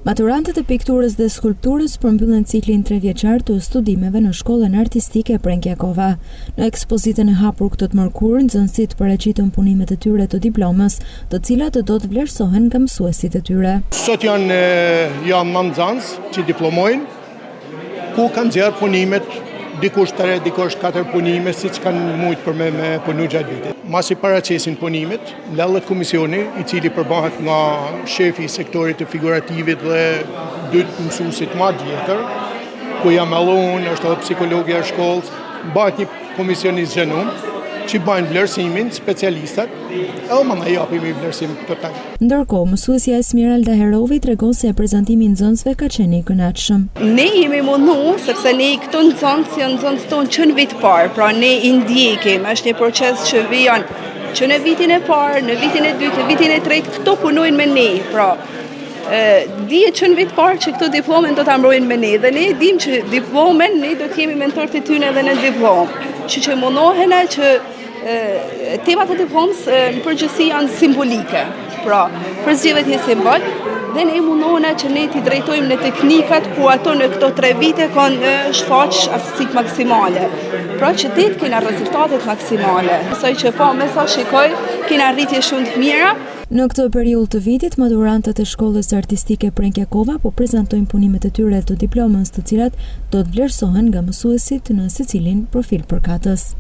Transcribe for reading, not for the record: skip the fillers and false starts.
Maturantët e pikturës dhe skulpturës përmbyllën ciklin trevjeçar të studimeve në shkollën artistike Prenk Jakova. Në ekspozitën e hapur këtë të mërkurë, nxënësit paraqitën punimet e tyre të diplomës, të cilat do të vlerësohen nga mësuesit e tyre. Sot janë janë 9 nxënës që diplomojnë, ku kanë nxjerrë punimet, dikush 3, dikush 4 punime, siç kanë mujtë për me, me punu gjatë vitit. Masi paraqesin punimet, mbledhet komisioni, i cili përbahet nga shefi i sektorit të figurativit dhe dy mësuesit ma t'vjetër, ku jam edhe unë, është edhe psikologja e shkollës, bahet një komision i zgjenum, që bajnë vlerësimin, specialistat, edhe më na japim një vlerësim total. Ndërkohë, mësuesja Esmeralda Herovi tregon se prezantimi i nxënësve ka qenë i kënaqshëm. Ne jemi mundu, sepse ne këto nxënës janë nxënës tonë që në vit parë, pra ne i ndjekim, është një proces që vijon që në vitin e parë, në vitin e dytë, në vitin e tretë, këto punojnë me ne, pra dihet që në vit parë që këto diplomën do ta mbrojnë me ne dhe ne dim që diplomën ne do të jemi mentorët e tyne edhe në diplomë, që që mundohena që Temat e diplomës në përgjithësi janë simbolike. Pra, përzgjidhet një simbol dhe ne mundohena që ne t'i drejtojmë në teknikat ku ato në këto tre vite kanë shfaq aftësitë maksimale. Pra që te të kena rezultatet maksimale. Besoj që po, me sa shikoj, kena rritje shumë të mira. Në këtë periudhë të vitit, maturantët e shkollës artistike Prenk Jakova po prezantojnë punimet e tyre të diplomës, të cilat do të vlerësohen nga mësuesit në secilin profil përkatës.